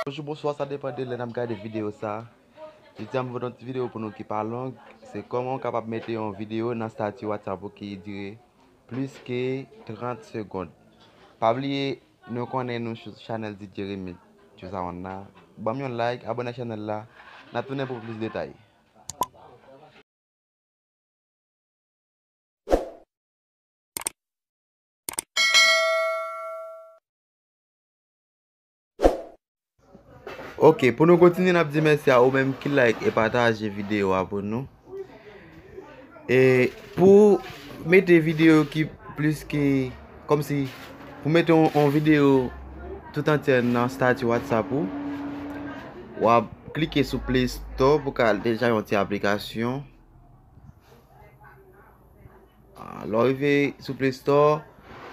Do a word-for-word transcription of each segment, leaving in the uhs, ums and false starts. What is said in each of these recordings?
Bonjou, bonswa, sa depann de lè n ap gade videyo sa. Jodi a, m pote yon ti videyo pou nou ki pa long. Se kòman w kapab mete yon videyo nan estati WhatsApp ou ki dire plis ke trant segonn. Pa bliye, nou konnen nou sou chanèl D J Remix Choose a One la. Ban m yon like, abòne ak chanèl la. N ap tounen pou plis detay. Ok, pou nou kontinye, n ap di mèsi a ou menm ki like e pataje videyo a pou nou. E pou mete videyo ki plis ki, kòmsi, pou mete yon, yon videyo tout antyè nan estati WhatsApp ou, w ap klike sou Play Store pou ka al telechaje yon ti aplikasyon. Ah, lè w rive sou Play Store,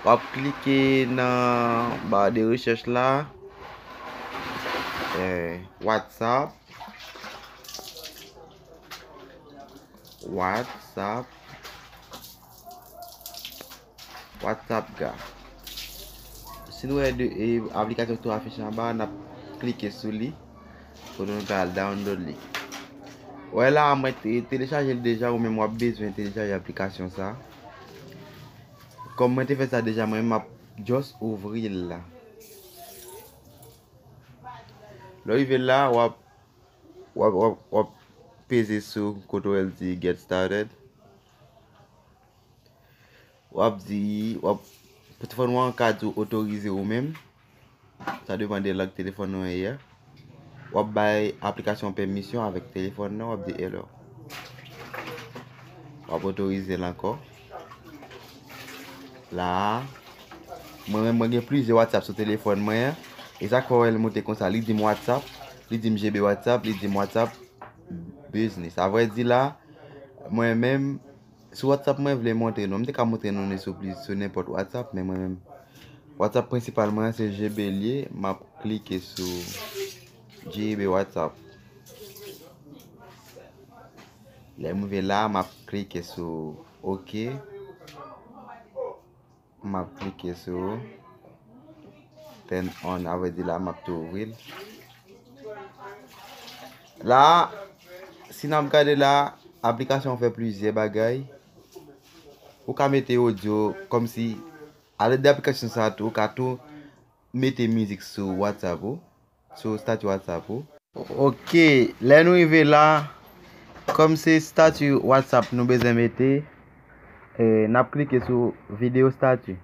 w ap klike nan ba de rechèch la, eh, WhatsApp, WhatsApp, WhatsApp ga. Si nou wè de, e, aplikasyon tou afiche anba, n ap klike sou li pou nou ka al download li. Wè la, mwen te, telechaje l deja, ou menm w ap bezwen telechaje aplikasyon sa. Kòm mwen te fè sa deja, mwen menm m ap just ouvri l la. Lè w rive la, w ap, w ap, w ap, w ap peze sou kote w wè l di get started. W ap di, w ap, telefòn ou an ka di w otorize ou menm. Sa depann de lang telefòn ou an ye. W ap bay aplikasyon pèmisyon avèk telefòn nan, w ap di hello. W ap otorize l ankò. La a, mwen menm, mwen gen plizyè WhatsApp sou telefòn mwen an. E sa k fè w wè l monte konsa. Li di m WhatsApp, li di m G B WhatsApp, li di m WhatsApp Business. Sa vle di la, mwen menm, sou WhatsApp mwen vle montre nou. M te ka montre nou li sou plis, sou nenpòt WhatsApp, men mwen menm, WhatsApp prensipal mwen an se G B l ye. M ap klike sou G B WhatsApp. Lè m rive la, m ap klike sou OK. M ap klike sou turn on, sa vle di la, m ap tou ouvri l. La, si n ap gade la, aplikasyon an fè plizyè bagay. Ou ka mete odyo, kòmsi, alèd de aplikasyon sa a tou, ou ka tou mete mizik sou WhatsApp ou. Sou estati WhatsApp ou. Ok, lè nou rive la, kòm se estati WhatsApp nou bezwen mete, e, n ap klike sou videyo estati.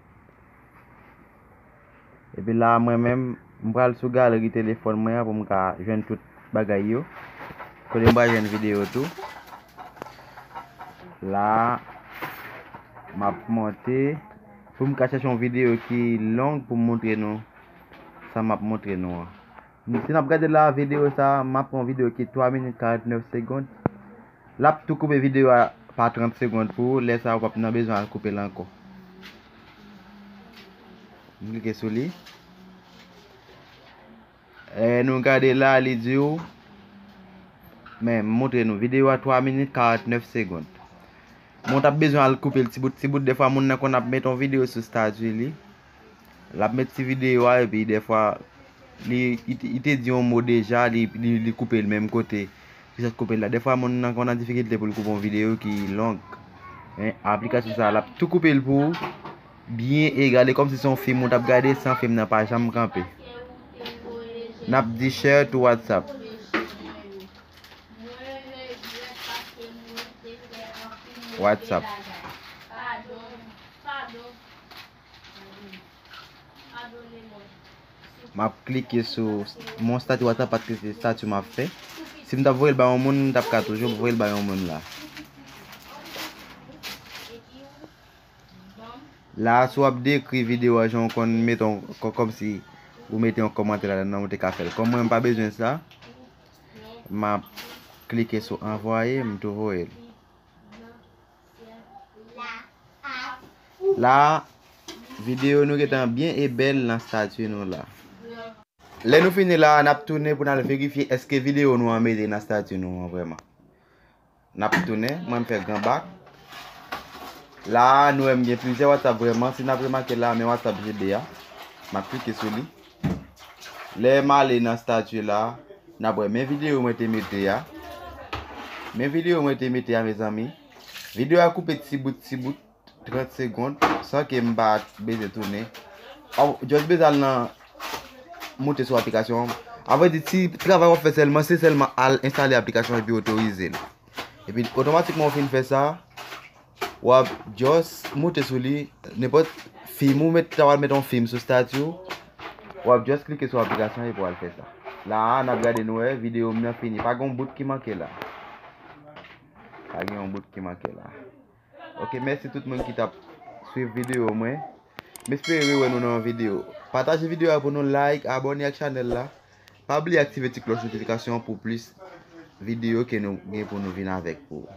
Epi la, mwen menm, m pral sou galeri telefòn mwen an pou m ka jwenn tout bagay yo. Kote m pral jwenn videyo tou. La, m ap monte. Pou m ka chèche yon videyo ki long pou m montre nou sa m ap montre nou an. Si n ap gade la, videyo sa a, m ap pran yon videyo ki twa minit karannèf segonn. L ap tou koupe videyo a pa trant segonn pou ou. Lè sa a, ou p ap nan bezwen al koupe l ankò. M klike sou li. Lè nou gade la, li di w, men, m montre nou, videyo a twa minit karannèf segonn. Men w t ap bezwen al koupe l ti bout, ti bout. Defwa, moun nan konn ap mete yon videyo sou estati li. L ap met ti videyo a, epi defwa, li, li, li te di yon mo deja, li, li, li koupe l menm kote. Li sot koupe l la. Defwa, moun nan konn nan difikilte pou l koupe yon videyo ki long. Men, aplikasyon sa a, l ap tou koupe l pou ou. Byen egal, e kòmsi se yon fim ou t ap gade san fim nan pa janm kanpe. N ap di share to WhatsApp. WhatsApp. M ap klike sou mon estati WhatsApp paske se estati m ap fè. Si m t ap voye l bay yon moun, m t ap ka toujou voye l bay yon moun la. La, si w ap dekri videyo a, jan w konn mete yon, kò-, kòmsi ou mete yon kòmantè ladan nan, ou te ka fè l. Kòm mwen, m pa bezwen sa, m ap klike sou anvwaye, m tou voye l. La, videyo nou gentan byen e bèl nan estati nou la. Lè nou fini la, n ap tounen pou n al verifye èske videyo nou an mete nan estati nou an vrèman. N ap tounen, mwen m fè gran bak. La a, nou wè m gen plizyè WhatsApp vrèman. Si n ap remake la, men WhatsApp G B a. M ap klike sou li. Lè m ale nan stati la, n ap wè men videyo mwen te mete a. Men videyo mwen te mete a, mezanmi. Videyo a koupe ti bout, ti bout, trant segonn, san ke m pa bezwen tounen. Ou just bezwen al nan, moute sou aplikasyon an. Avrèdi, ti travay w ap fè sèlman, se sèlman al enstale aplikasyon an epi otorize l. Epi otomatikman ou fin fè sa, w ap just moute sou li, nenpòt fim ou met, ta pral met yon fim sou stati w, w ap just klike sou aplikasyon an epi w al fè sa. La a, n ap gade nou wè, videyo m nan fini. Pa gen yon bout ki manke la. Pa gen yon bout ki manke la. Ok, mèsi tout moun ki t ap swiv videyo mwen. M espere wè nou nan yon videyo. Pataje videyo a pou nou, like, abòne ak chanèl la. Pa bliye aktive ti klòch notifikasyon an pou plis videyo ke nou gen pou nou vin avèk pou ou.